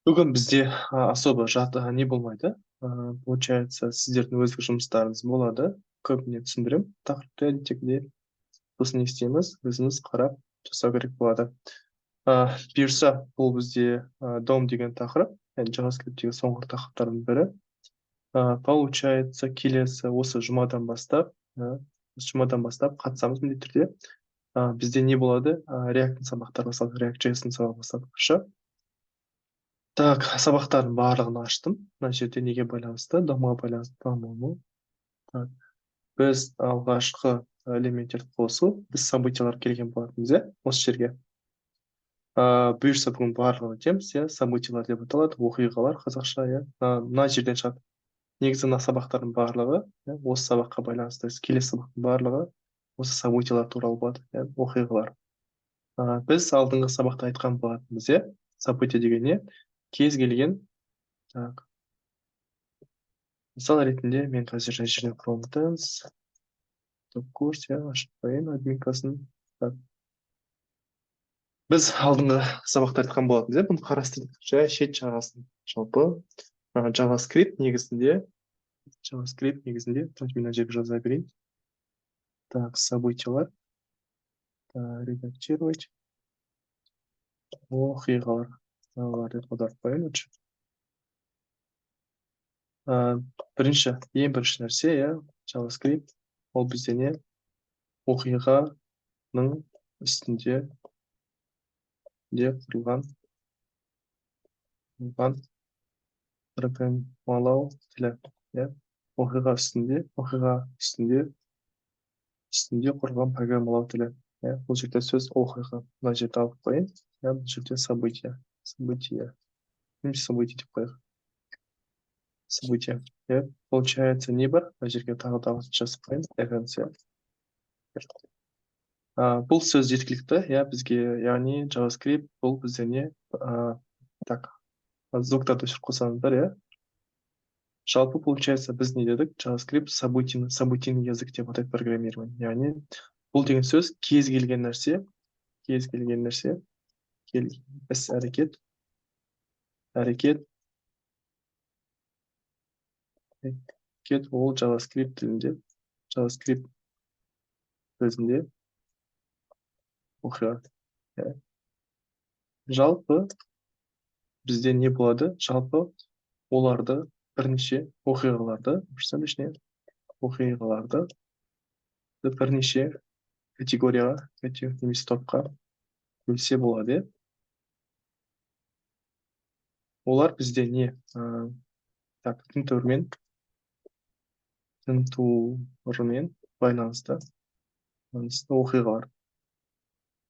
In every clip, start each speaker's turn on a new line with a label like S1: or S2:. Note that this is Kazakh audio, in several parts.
S1: Бүгін бізде особо не болмайды. Получается, сіздердің өзіңіз жұмыстарыңыз болады. Көбіне түсіндіремін тақырыпты әдеттегідей. Сосын не істейміз? Өзіміз қарап жасау керек болады. Бұйырса, бұл бізде DOM деген тақырып, яғни JavaScript-тегі соңғы тақырыптардың бірі. Получается, келесі осы жұмадан бастап, осы жұмадан бастап қатысамыз міндетті түрде. Бізде не болады? React-тің сабақтары басталады, React.js-дің сабағы басталады. Хорошо. Так, сабақтардың барлығын аштым. Мына жерде неге байланысты? DOM-ға байланысты, по-моему. Так, біз алғашқы элементтерді қосу, біз событиялар келген болатынбыз, иә, осы жерге. Бұйырса, бүгін барлығын өтеміз, иә, событиялар деп аталады, оқиғалар қазақша, иә. Мына жерден шығады. Негізі мына сабақтардың барлығы, иә, осы сабаққа байланысты, келесі сабақтың барлығы осы событиялар туралы болады, иә, оқиғалар. Біз алдыңғы сабақта айтқан болатынбыз, иә, событие деген не? Кез келген, так, мысал ретінде мен қазір мына жерден Chrome топ курс, иә, ашып қояйын админкасын. Так, біз алдыңғы сабақта айтқан болатынбыз, иә, бұны қарастырдық жай шет жағасын. Жалпы JavaScript негізінде, так, мен мына жерге жаза берейін. Так, событиялар, редактировать, оқиғалар деп аударып қояйын лучше. Бірінші, ең бірінші нәрсе, иә, JavaScript ол бізде не? Оқиғаның үстінде де құрылған программалау тілі, иә. Оқиға үстінде құрылған программалау тілі, иә. Бұл жерде сөз оқиға, мына жерде алып қояйын, иә, бұл жерде событие, событие немесе событие деп қояйық, событие, иә. Получается, не бар? Мына жерге тағы да жазып қояйын, events, иә. Бұл сөз жеткілікті, иә, бізге. Яғни JavaScript бұл бізде не? Так, звуктарды өшіріп қойсаңыздар, иә. Жалпы, получается, біз не дедік? JavaScript событийный язык деп атайды программирование. Яғни бұл деген сөз кез келген нәрсе, кез келген нәрсе, іс әрекет, әрекет ол JavaScript тілінде, JavaScript сөзінде оқиға, иә. Жалпы бізде не болады? Жалпы оларды бірнеше оқиғаларды, точнее, оқиғаларды бірнеше категорияға немесе топқа бөлсе болады, иә. Олар бізде не? Так, тінтуірмен байланысты оқиғалар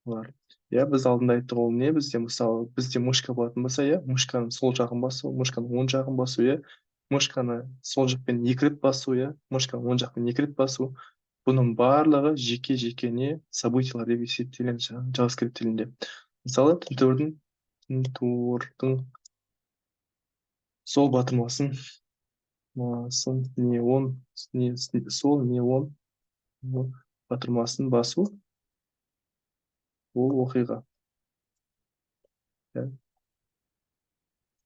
S1: олар, иә. Біз алдында айттық, ол не? Бізде, мысалы, бізде мышка болатын болса, иә, мышканың сол жағын басу, мышканың оң жағын басу, иә, мышканы сол жақпен екі рет басу, иә, мышканы оң жақпен екі рет басу, бұның барлығы жеке жеке не? Событиялар деп есептелінеді JavaScript тілінде. Мысалы, тінтуірдің сол батырмасын не оң, не сол, не оң батырмасын басу ол оқиға, иә.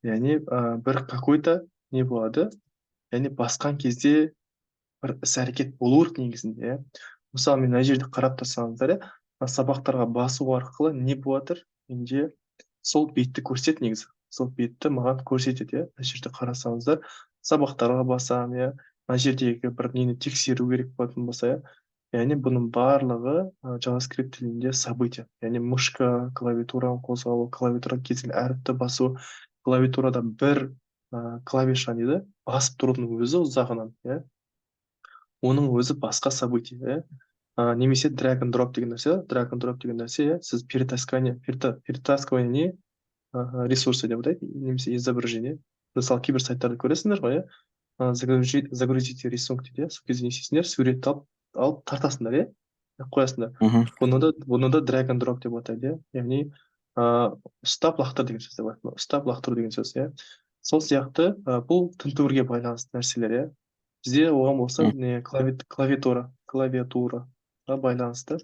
S1: Яғни бір какой-то не болады, яғни басқан кезде бір іс әрекет болу керек негізінде, иә. Мысалы, мен мына жерде қарап тұрсаңыздар, иә, мына сабақтарға басу арқылы не болып жатыр? Менде сол бетті көрсетеді, негізі сол бетті маған көрсетеді, иә. Мына жерде қарасаңыздар, сабақтарға басамын, иә, мына жердегі бір нені тексеру керек болатын болса, иә. Яғни бұның барлығы JavaScript тілінде событие. Яғни мышка, клавиатураның қозғалу, клавиатура кез келген әріпті басу, клавиатурада бір клавиша дейді басып тұрудың өзі ұзағынан, иә, оның өзі басқа событие, иә. Немесе drag and drop деген нәрсе. Drag and drop деген нәрсе, иә, сіз перетаскивание ресурсы деп атайды немесе изображение. Мысалы, кейбір сайттарды көресіңдер ғой, иә, «загрузите рисунок» дейді, иә. Сол кезде не істейсіңдер? Суретті алып тартасыңдар, иә, қоясыңдар. Бұны да drag and drop деп атайды, иә. Яғни ұстап лақтыр деген сөз деп айтады, ұстап лақтыру деген сөз, иә. Сол сияқты бұл тінтуірге байланысты нәрселер, иә. Бізде оған болса не клавиатураға байланысты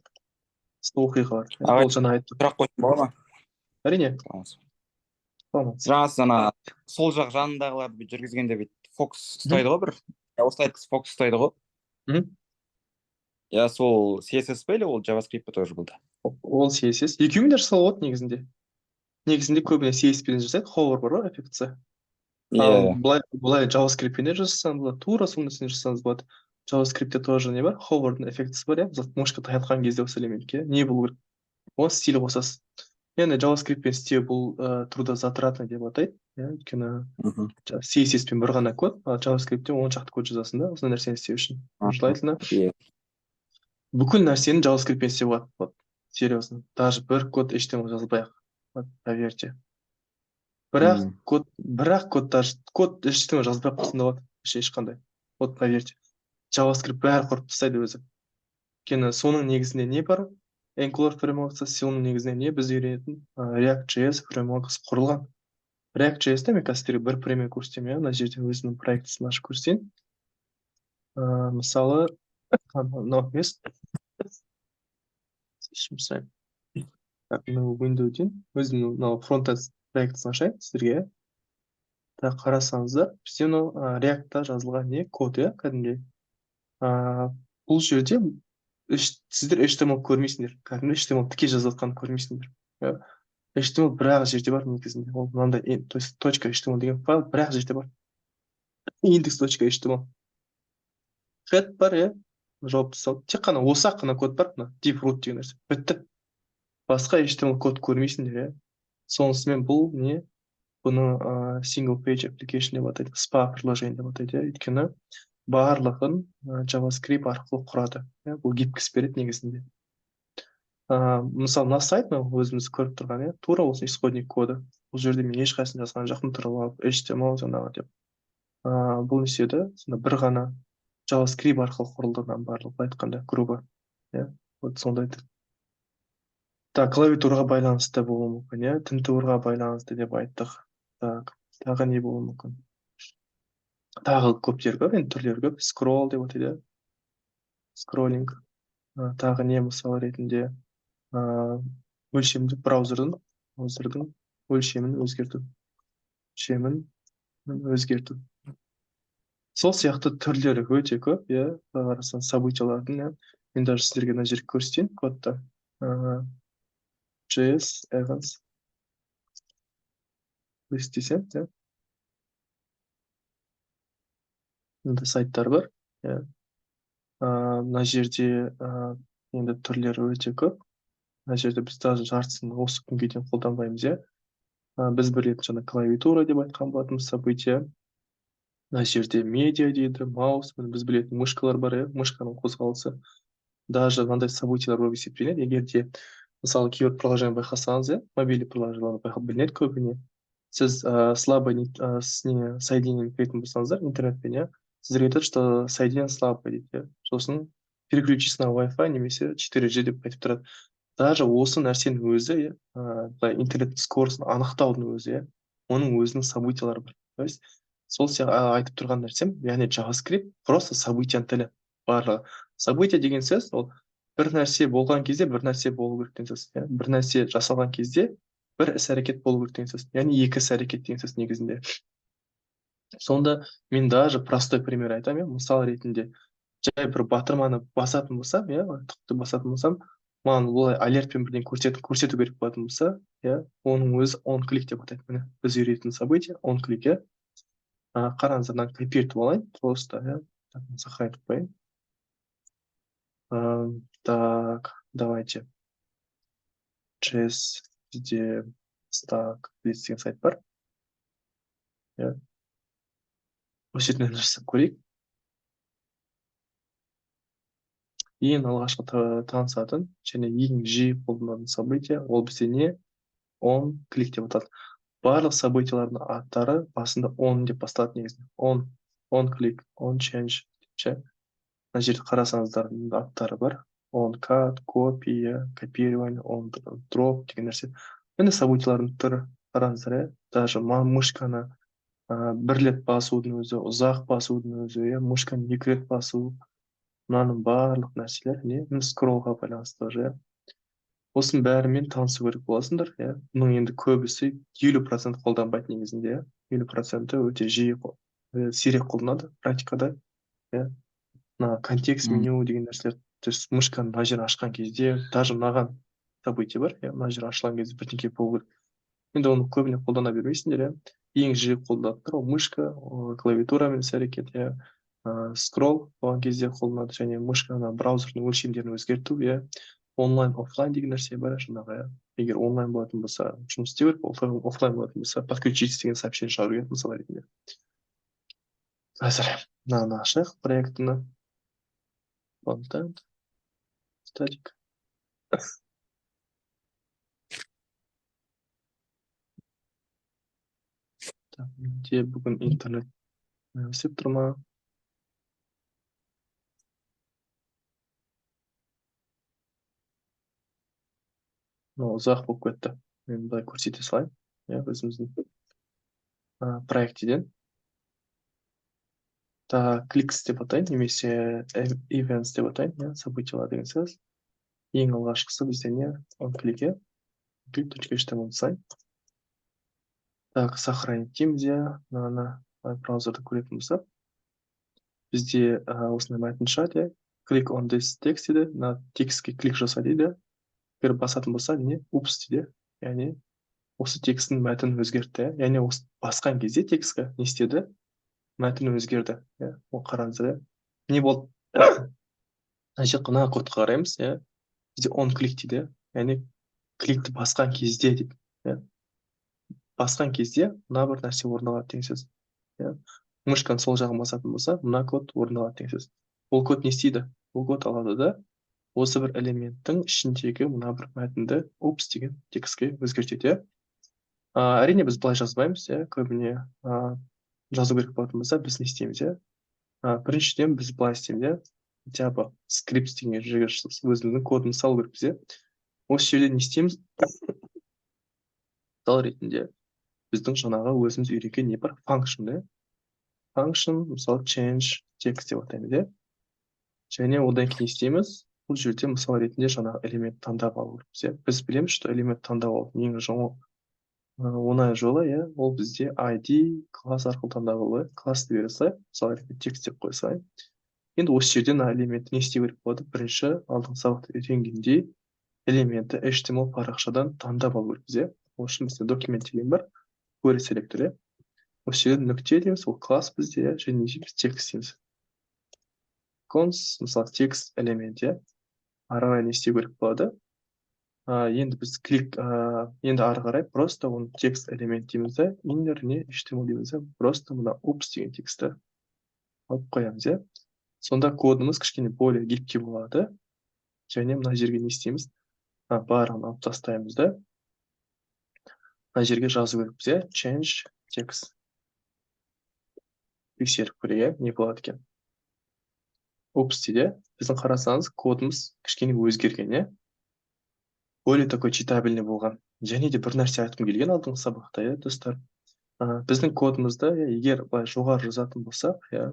S1: оқиғалар.
S2: Ағай,
S1: ол жаңа айттым.
S2: Сұрақ қойсам бола ма?
S1: Әрине. Саламатсыз.
S2: Жаңа сіз ана сол жақ жанындағыларды бүйтіп жүргізгенде, бүйтіп фокус ұстайды ғой бір. Осылай фокус ұстайды ғой. Иә, сол CSS пе или ол JavaScript пе тоже болды?
S1: Ол CSS. Екеуімен де жасауға болады негізінде. Негізінде көбіне CSS пен жасайды, hover бар ғой, эффектісі. Ал былай JavaScript-пен де жасасаң болады, тура сол нәрсені жасасаңыз болады. JavaScript-те тоже не бар? Hover'дың эффектісі бар, иә. Мысалы, мышка таятқан кезде осы элементке не болу керек? Оған стиль қосасыз. Енді JavaScript-пен істеу бұл трудозатратный деп атайды, иә, өйткені CSS-пен бір ғана код, ал JavaScript-те 10 шақты код жазасың да осындай нәрсені істеу үшін. Желательно бүкіл нәрсені JavaScript-пен істеуге болады. Вот, серьезно. Даже бір код HTML жазбай ақ. Вот, поверьте. Бірақ код, бірақ код, даже код HTML жазбай ақ қойсаң да болады. Вообще ешқандай. Вот, поверьте. JavaScript бәрі құрып тастайды өзі. Өйткені соның негізінде не бар? Angular фреймворксы, соның негізінде не біз үйренетін React.js фреймворксы құрылған. React.js-те мен қазір сіздерге бір пример көрсетемін, иә, мына жерде өзімнің проектісін ашып көрсетейін. Мысалы, мынау емес. Кешірім сұраймын. Так, мынау Windows-ден өзімнің мынау frontend проектісін ашайын сіздерге, иә. Так, қарасаңыздар, бізде мынау React-та жазылған не код, иә, кәдімгідей. Бұл жерде сіздер HTML көрмейсіңдер. Кәдімгі HTML тіке жазып жатқанын көрмейсіңдер. Иә. HTML бір ақ жерде бар негізінде. Ол мынандай, то есть .html деген файл бір ақ жерде бар. Index.html. Head бар, иә, жауып тастау. Тек қана осы ақ қана код бар, мына div root деген нәрсе. Бітті. Басқа HTML код көрмейсіңдер, иә. Сонысымен бұл не? Бұны single page application деп атайды, SPA приложение деп атайды, иә. Өйткені барлығын JavaScript арқылы құрады. Иә, бұл гибкость береді негізінде. Мысалы, мына сайт, мынау өзіміз көріп тұрған, иә, тура осы исходник коды. Бұл жерде мен ешқайсысын жазған жоқпын, тұрып алып HTML жаңағы деп. Бұл не істеді? Сонда бір ғана JavaScript арқылы құрылды мынаның барлығы, былай айтқанда, грубо. Иә, вот сондай. Так, клавиатураға байланысты болуы мүмкін, иә, тінтуірға байланысты деп айттық. Так, тағы не болуы мүмкін? Тағы көптері көп, енді түрлері көп. Scroll деп атайды, иә. Скроллинг. Тағы не, мысал ретінде өлшемді браузердің өлшемін өзгерту. Өлшемін өзгерту. Сол сияқты түрлері өте көп, иә, былай қарасаң, событиялардың, иә. Мен даже сіздерге мына жерге көрсетейін кодты. JS Events десем, иә. Мындай сайттар бар, иә. Мына жерде енді түрлері өте көп. Мына жерде біз даже жартысын осы күнге дейін қолданбаймыз, иә. Біз білетін жаңа клавиатура деп айтқан болатынбыз, событие. Мына жерде медиа дейді, mouse, міне біз білетін мышкалар бар, иә, мышканың қозғалысы. Даже мынандай событиялар болып есептелінеді. Егер де, мысалы, кейбір приложение байқасаңыз, иә, мобильный приложениелар байқап білінеді көбіне. Сіз слабый не, не соединение кіретін болсаңыздар интернетпен, иә, сіздерге айтады, что соединение слабый дейді, иә. Сосын переключись на Wi-Fi немесе 4G деп айтып тұрады. Даже осы нәрсенің өзі, иә, былай интернеттің скоростын анықтаудың өзі, иә, оның өзінің событиялары бар. То есть сол айтып тұрған нәрсем, яғни JavaScript просто событияның тілі барлығы. Событие деген сөз ол бір нәрсе болған кезде бір нәрсе болу керек деген сөз, иә. Бір нәрсе жасалған кезде бір іс әрекет болу керек деген сөз, яғни екі іс әрекет деген сөз негізінде. Сонда мен даже простой пример айтамын, иә, мысал ретінде жай бір батырманы басатын болсам, иә, тұқты басатын болсам, маған олай алертпен бірдеңе көрсету керек болатын болса, иә, оның өзі on click деп атайды. Міне, біз үйренетін событие on click, иә. Қараңыздар, мынаны копировать алайын просто, иә, сохранить қояйын. Так, давайте. JS бізде stack деген сайт бар. Иә. Осы жерден жасап көрейік. Ең алғашқы танысатын және ең жиі қолданылатын событие ол бізде не? On click деп аталады. Барлық событиялардың аттары басында on деп басталады негізінде. On, on click, on change деп ше. Мына жерде қарасаңыздар, аттары бар. On cut, copy, копирование, on drop деген нәрсе. Міне, событиялардың түрі қараңыздар, иә. Даже мышканы бір рет басудың өзі, ұзақ басудың өзі, иә, мышканы екі рет басу, мынаның барлық нәрселер не? Міне, скроллға байланысты тоже, иә. Осының бәрімен танысу керек боласыңдар, иә. Бұның енді көбісі 50% қолданбайды негізінде, иә. 50% өте жиі, сирек қолданады практикада, иә. Мына контекст меню деген нәрселер, то есть мышканы мына жерін ашқан кезде, даже мынаған событие бар, иә, мына жер ашылған кезде бірдеңке болу керек. Енді оны көбіне қолдана бермейсіңдер, иә. Ең жиі қолданатындар ол мышка, клавиатурамен іс әрекет, иә. Скролл болған кезде қолданады, және мышканы браузердің өлшемдерін өзгерту, иә. Онлайн, офлайн деген нәрсе бар жаңағы, иә. Егер онлайн болатын болса, жұмыс істеу керек, офлайн болатын болса, подключитесь деген сообщение шығару керек, мысал ретінде. Қазір мынаны ашайық проектіні. Контент, static. Так, менде бүгін интернет істеп тұр ма? Мынау ұзақ болып кетті. Мен былай көрсете салайын, иә, өзіміздің проектіден. Так, clicks деп атайын, немесе events деп атайын, иә, событиялар деген сөз. Ең алғашқысы бізде не? On click, иә. Click.html жасайын. Так, сохранить дейміз, иә. Мынаны браузерді көретін болсақ, бізде осындай мәтін шығады, иә. Click on this text дейді, мына текстке клик жаса дейді. Егер басатын болса, не? Упс дейді. Яғни осы тексттің мәтінін өзгертті, иә. Яғни осы басқан кезде текстке не істеді? Мәтін өзгерді, иә. Ол қараңыздар, иә. Не болды? Мына жерде мына кодқа қараймыз, иә. Бізде on click дейді, яғни кликті басқан кезде дейді, иә. Басқан кезде мына бір нәрсе орындалады деген сөз, иә. Мышканың сол жағын басатын болса, мына код орындалады деген сөз. Ол код не істейді? Ол код алады да, осы бір элементтің ішіндегі мына бір мәтінді упс деген текстке өзгертеді, иә. Әрине біз былай жазбаймыз, иә, көбіне жазу керек болатын болса, біз не істейміз, иә? Біріншіден біз былай істейміз, иә. Хотя бы скрипт деген жерге өзіміздің кодымызды салу керекпіз, иә. Осы жерде не істейміз? Мысал ретінде біздің жаңағы өзіміз үйренген не бар? Function, иә. Function, мысалы, change text деп атаймыз, иә. Және одан кейін не істейміз? Бұл жерде мысал ретінде жаңағы элемент таңдап алу керекпіз, иә. Біз білеміз, что элемент таңдап алудың ең оңай жолы, иә, ол бізде ID класс арқылы таңдап алу, иә. Классты бере салайық, мысал ретінде текст деп қоя салайын. Енді осы жерден мына элементті не істеу керек болады? Бірінші алдыңғы сабақта үйренгендей элементті HTML парақшадан таңдап алу керекпіз, иә. Ол үшін бізде документ деген бар, query selector, иә. Осы жерде нүкте дейміз, ол класс бізде, иә, және не дейміз? Текст дейміз. Const, мысалы, текст элемент, иә. Ары қарай не істеу керек болады? Енді біз клик, енді ары қарай просто оны текст элемент дейміз да, inner не HTML дейміз да, просто мына упс деген текстті алып қоямыз, иә. Сонда кодымыз кішкене более гибкий болады. Және мына жерге не істейміз? Барлығын алып тастаймыз да, мына жерге жазу керекпіз, иә, change text. Тексеріп көрейік, иә, не болады екен. Упс дейді. Біздің қарасаңыз, кодымыз кішкене өзгерген, иә. Более такой читабельный болған. Және де бір нәрсе айтқым келген алдыңғы сабақта, иә, достар. Біздің кодымызды, иә, егер былай жоғары жазатын болсақ, иә,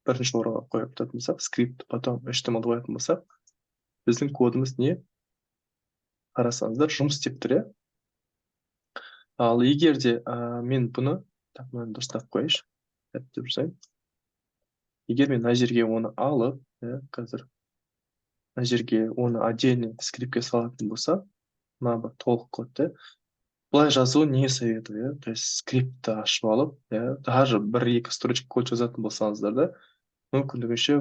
S1: бірінші орынға қойып тұратын болсақ, скрипт, потом HTML қоятын болсақ, біздің кодымыз не? Қарасаңыздар, жұмыс істеп тұр, иә. Ал егер де, мен бұны, так, мынаны дұрыстап қояйыншы, деп жасайын. Егер мен мына жерге оны алып, иә, қазір мына жерге оны отдельный скриптке салатын болсам, мына бір толық кодты былай жазу не советую, иә, то есть скриптті ашып алып, иә, даже бір-екі строчка код жазатын болсаңыздар да, мүмкіндігінше,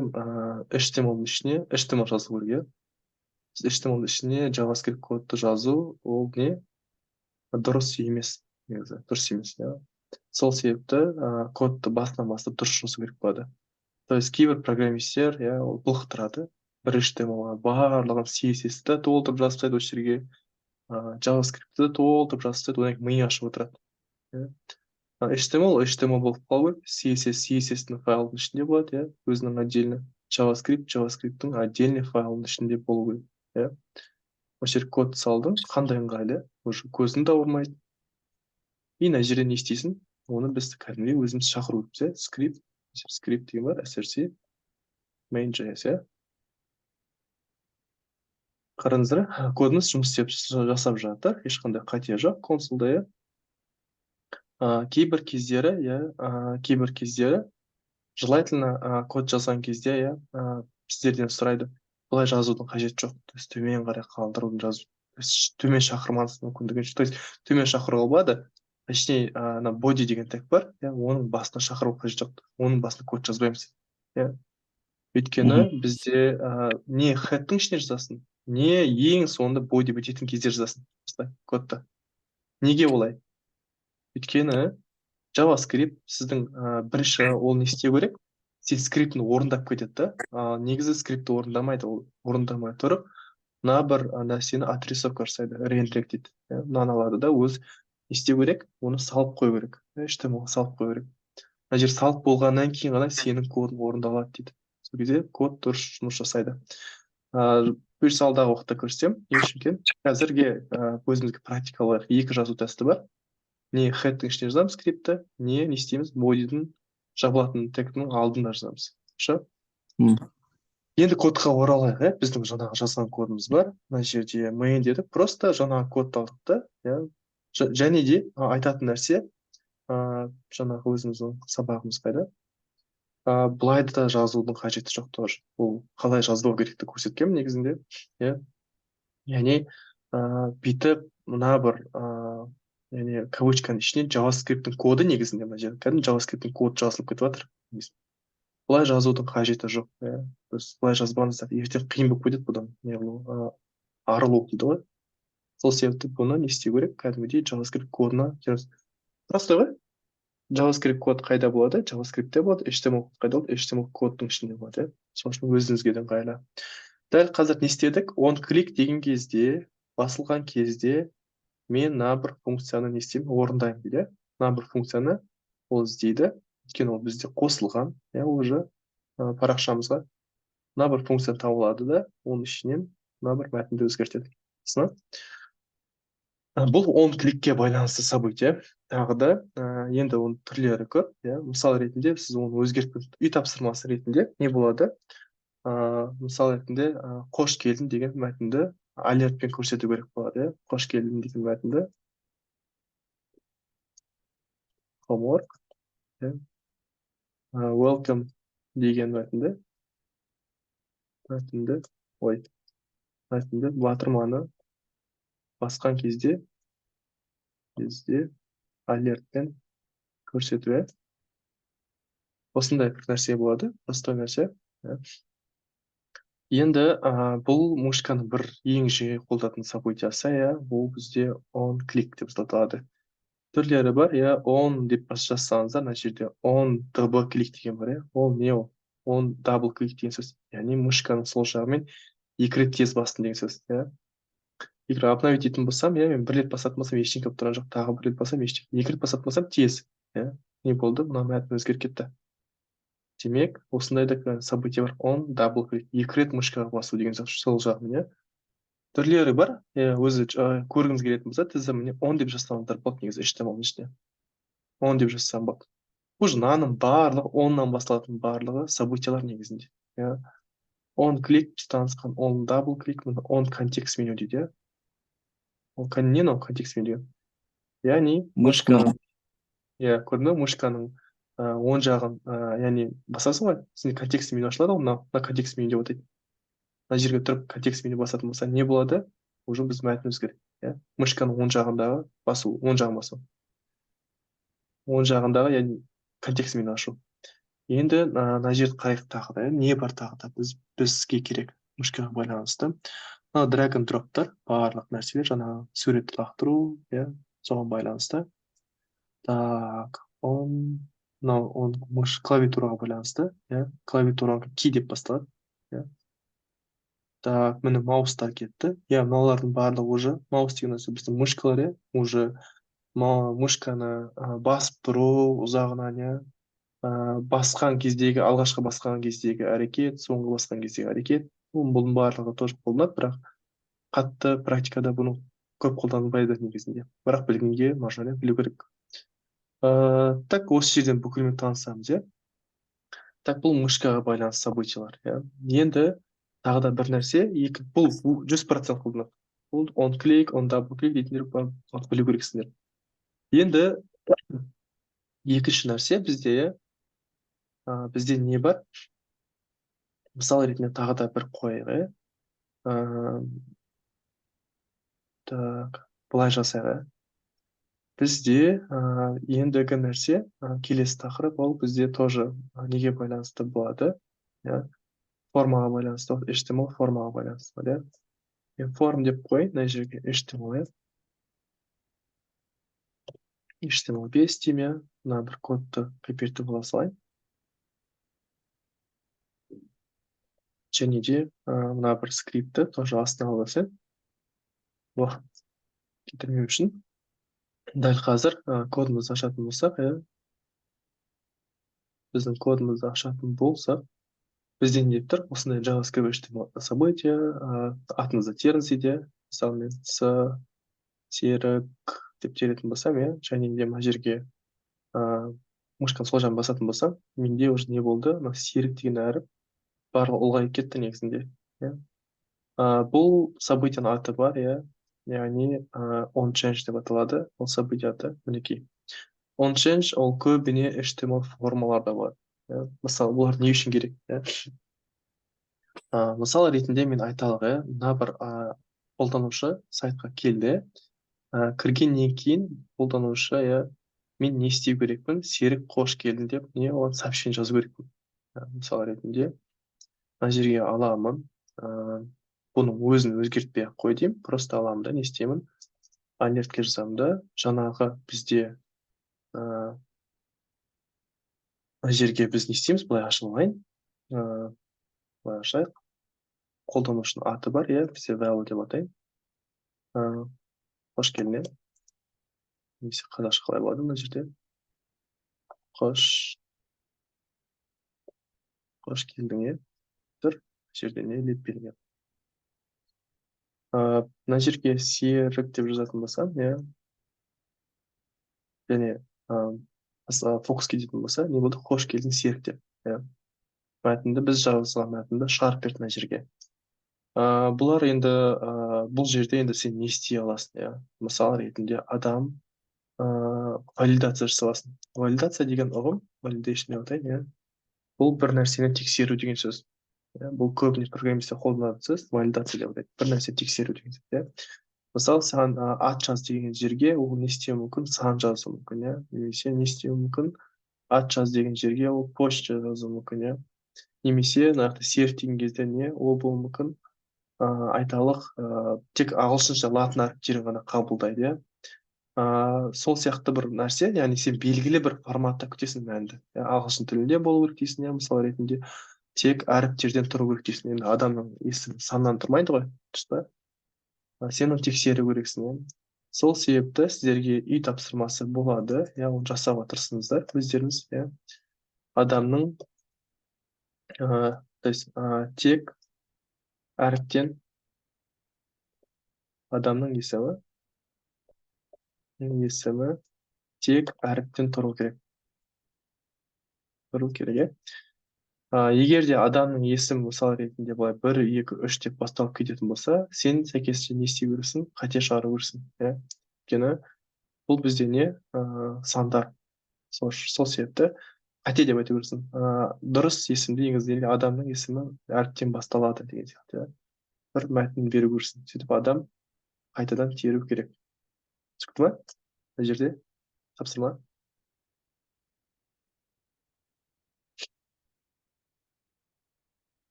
S1: HTML-дің ішіне HTML жазу керек, иә. HTML-дің ішіне JavaScript кодты жазу ол не? Дұрыс емес, негізі, дұрыс емес, иә. Сол себепті, кодты басынан бастап дұрыс жазу керек болады. То есть кейбір программисттер, иә, ол былықтырады. Бір HTML-ға барлығын CSS-ті толтырып жазып тастайды осы жерге, JavaScript-ті толтырып жазып тастайды, одан кейін миы ашып отырады. Иә. HTML, HTML болып қалу керек, CSS, CSS-дің файлдың ішінде болады, иә, өзінің отдельно. JavaScript, JavaScript-тің отдельный файлының ішінде болу керек, иә. Осы жерге код салдың, қандай ыңғайлы, уже көзің де ауырмайды. И мына жерде не істейсің? Оны біз кәдімгідей өзіміз шақыру керекпіз, иә. Скрипт, скрипт деген бар, src main.js, иә. Қараңыздар, кодымыз жұмыс істеп жасап жатыр, ешқандай қате жоқ консольда, иә. Кейбір кездері, иә, кейбір кездері желательно код жазған кезде, иә, сіздерден сұрайды, былай жазудың қажеті жоқ, то есть төмен қарай қалдырудың жазу, то есть төмен шақырмаңыз мүмкіндігінше, то есть төмен шақыруға болады, точнее, ана body деген тег бар, иә, оның басына шақыру қажет жоқ, оның басына код жазбаймыз, иә, өйткені бізде не head-тің ішіне жазасың, не ең соңында body бітетін кезде жазасың осылай кодты. Неге олай? Өйткені JavaScript сіздің бірінші ол не істеу керек? Сен скриптін орындап кетеді да. Негізі скриптті орындамайды, ол орындамай тұрып, мына бір нәрсені отрисовка жасайды, рендеринг дейді. Иә, мынаны алады да, өзі не істеу керек? Оны салып қою керек. HTML салып қою керек. Мына жер салып болғаннан кейін ғана сенің кодың орындалады дейді. Сол кезде код дұрыс жұмыс жасайды. Бұйырса, алдағы уақытта көрсетемін не үшін екенін. Қазірге өзімізге практикалық екі жазу тәсілі бар: не head-тің ішіне жазамыз скриптті, не істейміз, body-дің жабылатын тегінің алдында жазамыз. Хорошо. Енді кодқа оралайық, иә. Біздің жаңағы жазған кодымыз бар мына жерде, main дедік, просто жаңағы кодты алдық та, иә. Және де айтатын нәрсе, жаңағы өзіміздің сабағымыз қайда, былай да жазудың қажеті жоқ тоже. Ол қалай жазбау керекті көрсеткенмін негізінде, иә. Яғни бүйтіп мына бір яғни кавычканың ішіне JavaScript'тің коды, негізінде мына жерде кәдімгі JavaScript'тің коды жазылып кетіп жатыр. Былай жазудың қажеті жоқ, иә. То есть былай жазбаңыздар, ертең қиын болып кетеді бұдан не қылу, арылу дейді ғой. Сол себепті бұны не істеу керек? Кәдімгідей JavaScript кодына. Простой ғой. JavaScript код қайда болады? JavaScriptте болады. HTML код қайда болады? HTML кодтың ішінде болады, иә. Сол үшін өзіңізге де ыңғайлы. Дәл қазір не істедік? On click деген кезде, басылған кезде мен мына бір функцияны не істеймін? Орындаймын дейді. Мына бір функцияны ол іздейді, өйткені ол бізде қосылған, иә, уже парақшамызға. Мына бір функцияны тауып алады да, оның ішінен мына бір мәтінді өзгертеді. Түсінікті? Бұл on click-ке байланысты событие. Тағы да енді оның түрлері көп, иә. Мысал ретінде сіз оны өзгертіп, үй тапсырмасы ретінде не болады? Мысал ретінде «Қош келдің» деген мәтінді alert-пен көрсету керек болады, иә. «Қош келдің» деген мәтінді homework, иә, «Welcome» деген мәтінді, ой, мәтінді батырманы басқан кезде alert-пен көрсету, иә. Осындай бір нәрсе болады, простой нәрсе, иә. Енді бұл мышканың бір ең жиі қолданатын событиясы, иә, бұл бізде on click деп аталады. Түрлері бар, иә. On деп жазсаңыздар, мына жерде on db click деген бар, иә. Ол не? Ол on double click деген сөз, яғни мышканың сол жағымен екі рет тез бастым деген сөз, иә. Егер обновить ететін болсам, иә, мен бір рет басатын болсам, ештеңе болып тұрған жоқ, тағы бір рет бассам, ештеңе, екі рет басатын болсам, тез, иә, не болды? Мына мәтін өзгеріп кетті. Демек, осындай да событие бар: on double click, екі рет мышкаға басу деген сөз, сол жағымен, иә. Түрлері бар, иә. Өзі көргіңіз келетін болса тізіміне, on деп жазсаңыздар болады. Негізі HTML ішінде on деп жазсам болады. Уже мынаның барлығы, on-нан басталатын барлығы событиялар негізінде, иә. On click біз танысқан, on double click, міне, on context menu дейді, иә. Ол не мынау context menu деген? Яғни мышканың, иә, көрдің бе, мышканың оң жағын, яғни басасың ғой, сенде контекст меню ашылады ғой. Мынау, мына контекст меню деп атайды. Мына жерге тұрып контекст меню басатын болса, не болады? Уже біз мәтін өзгереді, иә. Мышканың оң жағындағы басу, оң жағын басу, оң жағындағы, яғни контекст меню ашу. Енді мына жерді қарайық тағы да, не бар тағы да бізге керек мышкаға байланысты? Мынау drag and drop-тар, барлық нәрселер, жаңағы суретті лақтыру, иә, соған байланысты. Так, on, мынау on мыш клавиатураға байланысты, иә, клавиатураға key деп басталады, иә. Так, міне, mouse-тар кетті, иә. Мыналардың барлығы уже mouse деген нәрсе біздің мышкалар, иә. Уже мышканы басып тұру ұзағынан, иә, басқан кездегі, алғашқы басқан кездегі әрекет, соңғы басқан кездегі әрекет, бұның барлығы тоже қолданады, бірақ қатты практикада бұны көп қолданылмайды негізінде, бірақ білгенге мажорен білу керек. Так, осы жерден бүкілмен танысамыз, иә. Так, бұл мышкаға байланысты событиялар, иә. Енді Тағы да бір нәрсе, екі, бұл 100% қолданады. Бұл on click, on double click дейтіндер бар, оны білу керексіңдер. Енді екінші нәрсе бізде, бізде не бар? Мысал ретінде тағы да бір қояйық, иә. Так, былай жасайық, иә. Бізде ендігі нәрсе, келесі тақырып, ол бізде тоже неге байланысты болады, иә? Формаға байланысты, HTML формаға байланысты болады, иә. Мен форм деп қояйын мына жерге HTML, иә. HTML 5 деймін, иә. Мына бір кодты копировать ала салайын. Және де мына бір скриптті тоже астына алып алсам, уақыт кетірмеу үшін. Дәл қазір кодымызды ашатын болсақ, иә, біздің кодымызды ашатын болсақ, бізде не деп тұр? Осындай JavaScript HTML событие, атыңызды теріңіз дейді. Мысалы, мен С Серік деп теретін болсам, иә, және де мына жерге мышканы сол жағын басатын болсам, менде уже не болды? Мына Серік деген әріп барлығы ұлғайып кетті негізінде, иә. Бұл событияның аты бар, иә, яғни on change деп аталады ол событие аты, мінекей. On change ол көбіне HTML формаларда болады. Иә. Мысалы, бұлар не үшін керек, иә? Мысал ретінде мен айталық, иә, мына бір қолданушы сайтқа келді, кіргеннен кейін қолданушы, иә, мен не істеу керекпін? Серік, қош келдің деп не оған сообщение жазу керекпін. Мысал ретінде мына жерге аламын, бұның өзін өзгертпей ақ қой деймін, просто аламын да, не істеймін? Алертке жазамын да, жаңағы бізде мына жерге біз не істейміз? Былай ашып алайын, былай ашайық. Қолданушының аты бар, иә, бізде value деп атайын. Қош келдің, немесе қазақша қалай болады мына жерде? Қош келдің, иә. Тұр жерде не леп берген. Мына жерге Серік деп жазатын болсам, иә, және фокус кететін болса, не болды? Қош келдің, Серік деп, иә. Мәтінді, біз жазған мәтінді шығарып берді мына жерге. Бұлар енді, бұл жерде енді сен не істей аласың, иә? Мысал ретінде адам валидация жасай аласың. Валидация деген ұғым, validation деп атайын, иә. Бұл бір нәрсені тексеру деген сөз. Иә, бұл көбіне программистер қолданатын сөз, валидация деп атайды. Бір нәрсені тексеру деген сөз, иә. Мысалы, саған ат жаз деген жерге ол не істеуі мүмкін? Сан жазуы мүмкін, иә. Немесе не істеуі мүмкін? Ат жаз деген жерге ол почта жазуы мүмкін, иә. Немесе мына жақта Серік деген кезде не ол болуы мүмкін? Айталық, тек ағылшынша латын әріптерін ғана қабылдайды, иә. Сол сияқты бір нәрсе, яғни сен белгілі бір форматта күтесің мәнді. Иә, ағылшын тілінде болу керек дейсің, иә, мысал ретінде тек әріптерден тұру керек дейсің. Енді адамның есімі саннан тұрмайды ғой, дұрыс па? Сен оны тексеру керексің, иә. Сол себепті сіздерге үй тапсырмасы болады, иә, оны жасауға тырысыңыздар өздеріңіз, иә. Адамның, то есть, тек әріптен адамның есімі тек әріптен тұру керек. Тұру керек, иә. Егер де адамның есімі мысал ретінде былай 1, 2, 3 деп басталып кететін болса, сен сәйкесінше не істеу керексің? Қате шығару керексің, иә. Өйткені бұл бізде не? Сандар. Сол себепті қате деп айту керексің. Дұрыс есімді негізінде адамның есімі әріптен басталады деген сияқты, иә. Бір мәтін беру керексің. Сөйтіп адам қайтадан теру керек. Түсінікті ма? Мына жерде тапсырма.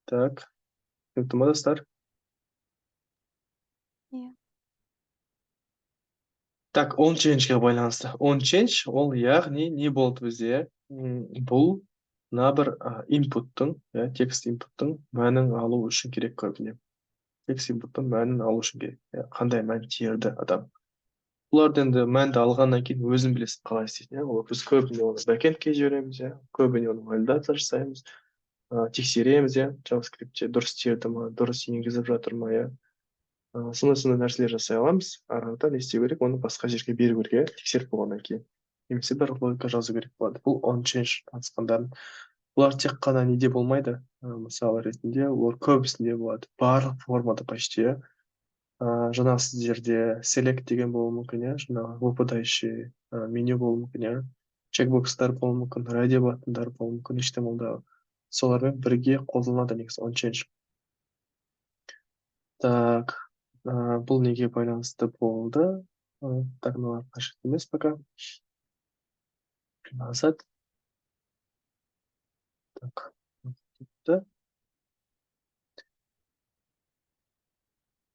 S1: Так, түсінікті ма, достар?
S3: Иә.
S1: Так, on change'ге байланысты. On change ол яғни не болды бізде? Бұл мына бір инпуттың, иә, текст инпуттың мәнін алу үшін керек көбіне. Текст инпуттың мәнін алу үшін керек. Иә, қандай мән терді адам. Бұларды енді мәнді алғаннан кейін өзің білесің қалай істейтінін, иә. Ол біз көбіне оны бэкэндке жібереміз, иә. Көбіне оны валидация жасаймыз, тексереміз, иә, JavaScriptте дұрыс терді ма, дұрыс енгізіп жатыр ма, иә. Сондай-сондай нәрселер жасай аламыз. Ары қарата не істеу керек? Оны басқа жерге беру керек, иә, тексеріп болғаннан кейін. Немесе бір логика жазу керек болады. Бұл on change танысқандарын Бұлар тек қана неде болмайды, мысалы ретінде, олар көбісінде болады. Барлық формада почти, иә. Жаңа сіздерде select деген болуы мүмкін, иә, жаңағы выпадающий меню болуы мүмкін, иә, чекбокстар болуы мүмкін, радио баттондар болуы мүмкін, HTML-да. Солармен бірге қолданылады негізі onChange. Так, бұл неге байланысты болды? Так, мыналар қажет емес пока. Назад. Так, кетті.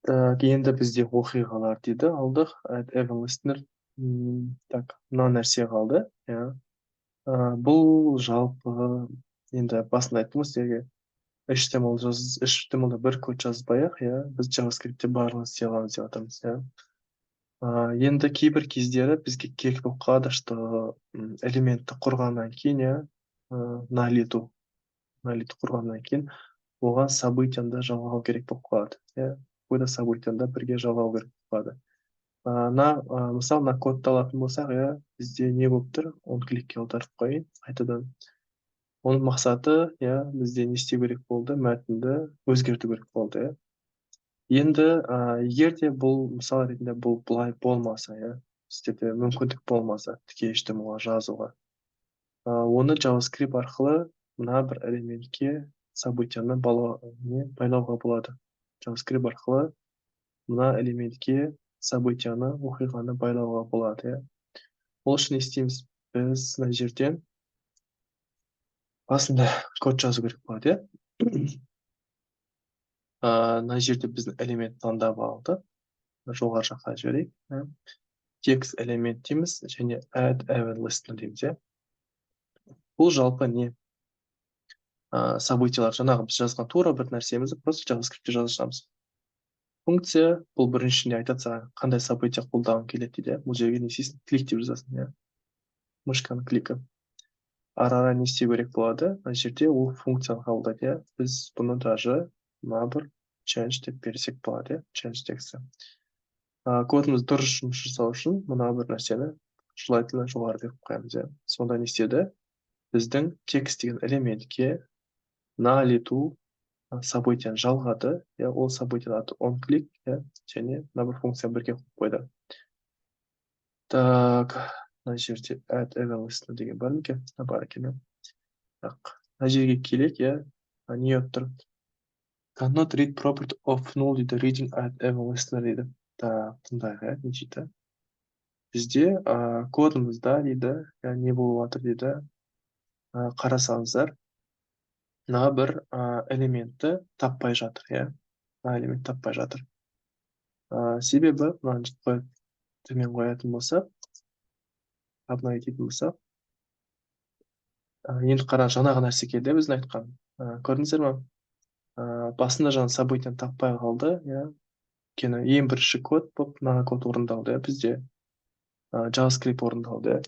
S1: Так, енді бізде оқиғалар дейді, алдық. Add event listener. Так, мына нәрсе қалды, иә. Бұл жалпы енді басында айттым ғой сіздерге, HTML HTML-да бір код жазбай-ақ, иә, біз JavaScript-те барлығын істей аламыз деп жатырмыз, иә. Енді кейбір кездері бізге керек болып қалады, что элементті құрғаннан кейін, иә, на лету құрғаннан кейін оған событияны жалғау керек болып қалады, иә. Какой-то событияны бірге жалғау керек болып қалады. Мысалы, мына кодты алатын болсақ, иә, бізде не болып тұр? onClick-ке аударып қояйын қайтадан. Оның мақсаты, иә, бізде не істеу керек болды? Мәтінді өзгерту керек болды, иә. Енді, егер де бұл, мысал ретінде, бұл былай болмаса, иә, сіздерде мүмкіндік болмаса тіке HTML-ға жазуға, оны JavaScript арқылы мына бір элементке событияны байлауға болады. JavaScript арқылы мына элементке событияны, оқиғаны байлауға болады, иә. Ол үшін не істейміз? Біз мына жерден басында код жазу керек болады, иә. Мына жерде біздің элемент таңдап алдық. Жоғары жаққа жіберейік, иә. Текст элемент дейміз және add event listener дейміз, иә. Бұл жалпы не? Событиялар, жаңағы біз жазған тура бір нәрсемізді просто JavaScript-те жазамыз. Функция бұл біріншінде айтады саған, қандай события қолданғың келеді дейді. Бұл жерге не істейсің? Клик деп жазасың, иә. Мышканың кликі. Ары қарай не істеу керек болады? Мына жерде ол функцияны қабылдайды, иә. Біз бұны даже мына бір change деп берсек болады, иә, change тексті. Кодымыз дұрыс жұмыс жасау үшін мына бір нәрсені желательно жоғары беріп қоямыз, иә. Сонда не істеді? Біздің текст деген элементке на лету событияны жалғады, иә, ол событияның аты onClick, иә, және мына бір функцияны бірге қойып қойды. Так, мына жерде add event listener деген бар ма екен? Бар екен, иә. Так, мына жерге келейік, иә. Не болып тұр? Cannot read property of null дейді, reading add event listener дейді. Так, тыңдайық, иә, не дейді? Бізде кодымызда дейді, иә, не болып жатыр дейді. Қарасаңыздар, мына бір элементті таппай жатыр, иә. Мына элемент таппай жатыр. Себебі мынаны қойып төмен қоятын болсақ, обновить ететін болсақ, енді қара, жаңағы нәрсе келді біздің айтқан. Көрдіңіздер ме? Басында жаңа событияны таппай қалды, иә. Өйткені ең бірінші код болып мына код орындалды, иә, бізде. JavaScript орындалды, иә.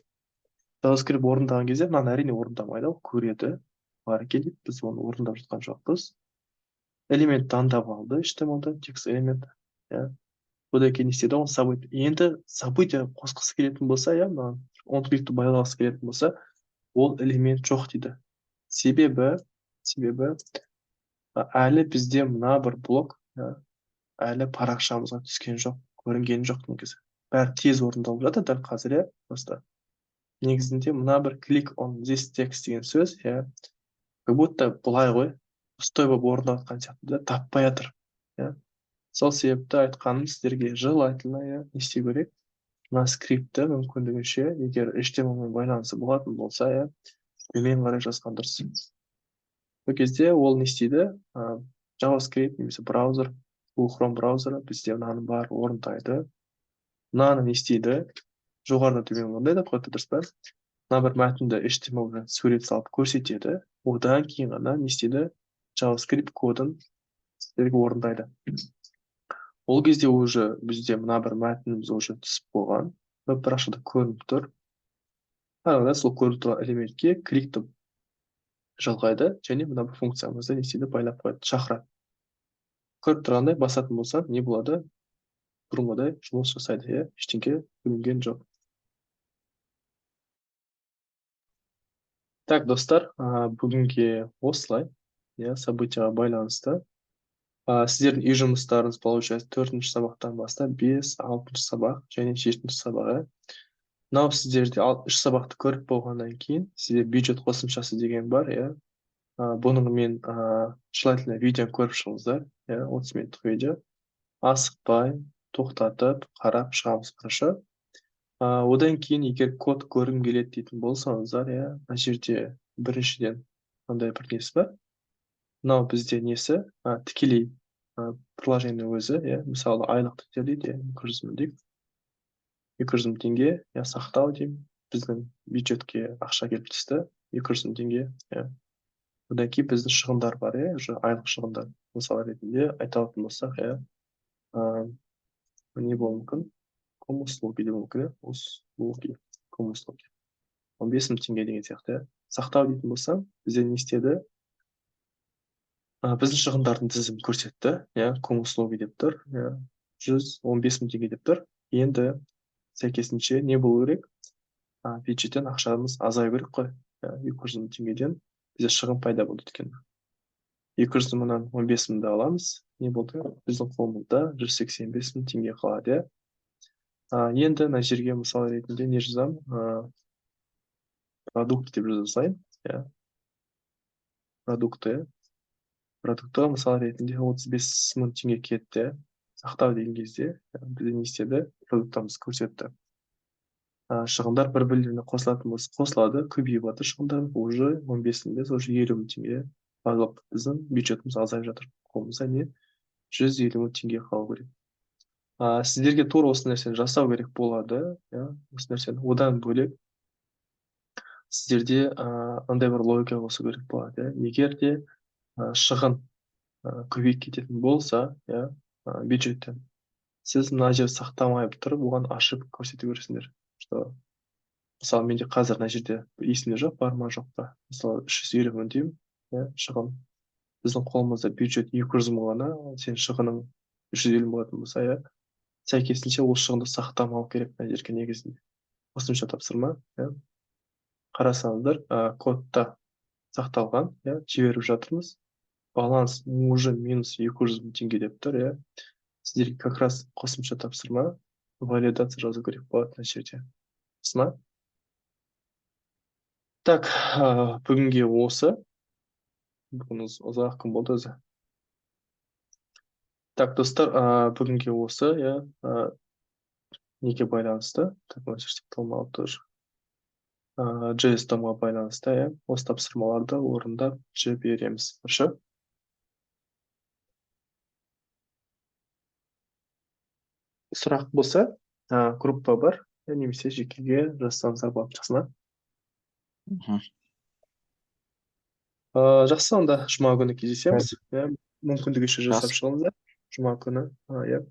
S1: JavaScript орындаған кезде мынаны әрине орындамайды, ол көреді. Бар екен дейді, біз оны орындап жатқан жоқпыз. Элемент таңдап алды HTML-да, текст элемент, иә. Одан кейін не істеді? Ол событие. Енді событие қосқысы келетін болса, иә, мына onClick-ті байлағысы келетін болса, ол элемент жоқ дейді. Себебі әлі бізде мына бір блок, иә, әлі парақшамызға түскен жоқ, көрінген жоқ негізі. Бәрі тез орындалып жатыр дәл қазір, иә, просто. Негізінде мына бір click on this text деген сөз, иә, как будто былай ғой, пустой болып орындалып жатқан сияқты да, таппай жатыр, иә. Сол себепті айтқаным сіздерге желательно, иә, не істеу керек? Мына скриптті мүмкіндігінше, егер HTML-мен байланысы болатын болса, иә, төмен қарай жазған дұрыс. Сол кезде ол не істейді? JavaScript немесе браузер, Google Chrome браузері бізде мынаның бәрін орындайды. Мынаны не істейді? Жоғарыдан төмен орындайды, кодты, дұрыс па? Мына бір мәтінді HTML-мен сурет салып көрсетеді. Одан кейін ғана не істейді? JavaScript кодын сіздерге орындайды. Ол кезде уже бізде мына бір мәтініміз уже түсіп болған. Веб парақшада көрініп тұр. Ары сол көрініп тұрған элементке кликті жалғайды және мына бір функциямызды не істейді? Байлап қояды, шақырады. Көріп тұрғандай, басатын болсам, не болады? Бұрынғыдай жұмыс жасайды, иә, ештеңе бөлінген жоқ. Так, достар, бүгінге осылай, иә, событияға байланысты. Сіздердің үй жұмыстарыңыз, получается, төртінші сабақтан бастап бес, алтыншы сабақ және жетінші сабақ, иә. Мынау сіздерде үш сабақты көріп болғаннан кейін сізде бюджет қосымшасы деген бар, иә. Бұның мен желательно видео көріп шығыңыздар, иә, 30 минуттық видео. Асықпай, тоқтатып, қарап шығамыз, хорошо? Одан кейін егер код көргім келеді дейтін болсаңыздар, иә, мына жерде біріншіден мынандай бір несі бар. Мынау бізде несі, тікелей приложение өзі, иә, мысалы, айлық дейді, иә, 200 000 дейік. 200 000 теңге, иә, сақтау деймін. Біздің бюджетке ақша келіп түсті, 200 000 теңге, иә. Одан кейін біздің шығындар бар, иә, уже айлық шығындар. Мысал ретінде айта алатын болсақ, иә, не болуы мүмкін? Ком услуги деуі мүмкін, иә, услуги, ком услуги. 15 000 теңге деген сияқты, иә. Сақтау дейтін болсам, бізде не істеді? Біздің шығындардың тізімін көрсетті, иә, ком услуги деп тұр, иә, 115 000 теңге деп тұр. Енді сәйкесінше не болу керек? Бюджеттен ақшамыз азаю керек қой, иә, 200 000 теңгеден бізде шығын пайда болды өйткені. 200 мыңнан 15 мыңды аламыз, не болды? Біздің қолымызда 185 000 теңге қалады, иә. Енді мына жерге мысал ретінде не жазамын? Продукт деп жаза салайын, иә. Продукты. Продуктыға мысал ретінде 35 000 теңге кетті. Сақтау деген кезде бізде не істеді? Продукттарымызды көрсетті. Шығындар бір бірлеріне қосылатын болса, қосылады, көбейіп жатыр шығындар, уже 15 000 емес, уже 50 000 теңге. Барлық біздің бюджетіміз азайып жатыр. Қолымызда не? 150 000 теңге қалу керек. Сіздерге тура осы нәрсені жасау керек болады, иә, осы нәрсені. Одан бөлек сіздерде андай бір логика қосу керек болады, иә. Егер де шығын көбейіп кететін болса, иә, бюджеттен, сіз мына жерді сақтамай тұрып, оған ошибка көрсету керексіңдер, что мысалы, менде қазір мына жерде есімде жоқ, бар ма, жоқ па, мысалы, 350 000 деймін, иә, шығын. Біздің қолымызда бюджет 200 000 ғана, сен шығының 350 болатын болса, иә, сәйкесінше ол шығынды сақтамау керек мына жерге негізінде. Қосымша тапсырма, иә. Қарасаңыздар, кодта сақталған, иә, жіберіп жатырмыз. Баланс уже минус 200 000 теңге деп тұр, иә. Сіздерге как раз қосымша тапсырма, валидация жазу керек болады мына жерде. Жақсы ма? Так, бүгінге осы. Бүгін ұзақ күн болды өзі. Так, достар, бүгінге осы, иә, неге байланысты? Так, мына жерде сақталмады тоже. JS DOM-ға байланысты, иә, осы тапсырмаларды орындап жібереміз. Хорошо? Сұрақ болса, группа бар, немесе жекеге жазсаңыздар болады, жақсы ма?
S2: Мхм.
S1: Жақсы, онда жұма күні кездесеміз. Иә, мүмкіндігінше жасап
S2: Жақсы.
S1: шығыңыздар жұма күні, иә.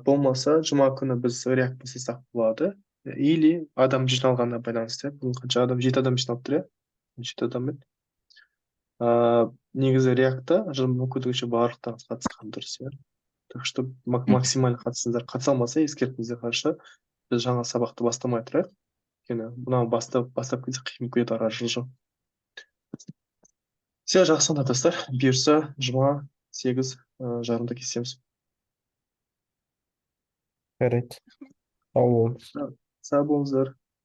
S1: Болмаса жұма күні біз React бастасақ болады. Или адам жиналғанына байланысты, иә. Бүгін қанша адам? 7 адам жиналып тұр, иә? 7 адам еді. Негізі React-та мүмкіндігінше барлықтарыңыз қатысқан дұрыс, иә. Так что максимально қатысыңыздар. Қатыса алмаса, ескертіңіздер, хорошо? Біз жаңа сабақты бастамай тұрайық. Өйткені мынау бастап кетсек, қиын болып кетеді ары жылжу. Все, жақсы онда, достар. Бұйырса, жұма 8:30-да кездесеміз.
S3: Жарайды. Сау болыңыз.
S1: Сау болыңыздар.